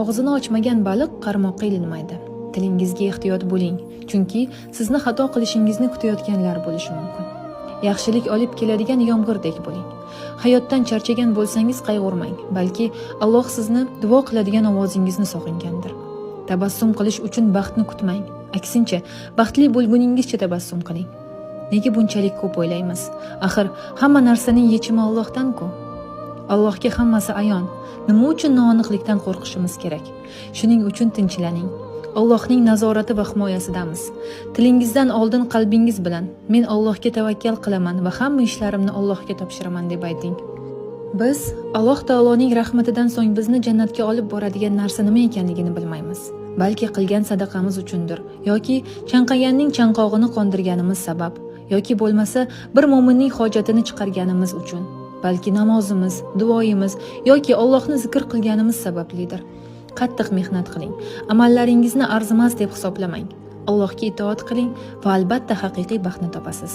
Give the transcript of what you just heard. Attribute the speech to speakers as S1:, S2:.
S1: Og'zini ochmagan baliq qarmoqqa ilinmaydi. Tilingizga ehtiyot bo'ling, chunki sizni xato qilishingizni kutayotganlar bo'lishi mumkin. Yaxshilik olib keladigan yomg'irdek bo'ling. Hayotdan charchagan bo'lsangiz qayg'urmang, balki Alloh sizni duo qiladigan ovozingizni sog'ingandir. Tabassum qilish uchun baxtni kutmang. Aksincha, baxtli bo'lguningizcha tabassum qiling. Nega bunchalik ko'p o'ylaymiz? Axir hamma narsaning yechimi Allohdan-ku. Allohga hammasi ayon. Nima uchun noaniqlikdan qo'rqishimiz kerak? Shuning uchun tinchlaning. Allohning nazorati va himoyasidamiz. Tilingizdan oldin qalbingiz bilan "Men Allohga tavakkal qilaman va hamma ishlarimni Allohga topshiraman" deb ayting. Biz Alloh taoloning rahmatidan so'ng bizni jannatga olib boradigan narsa nima ekanligini bilmaymiz. Balki qilgan sadaqamiz uchundir yoki chanqaganning chanqog'ini qondirganimiz sabab yoki bo'lmasa bir mo'minning hojatini chiqarganimiz uchun, balki namozimiz, duoyimiz yoki Allohni zikr qilganimiz sabablidir. Qattiq mehnat qiling. Amallaringizni arzimas deb hisoblamang. Allohga itoat qiling va albatta haqiqiy baxtni topasiz.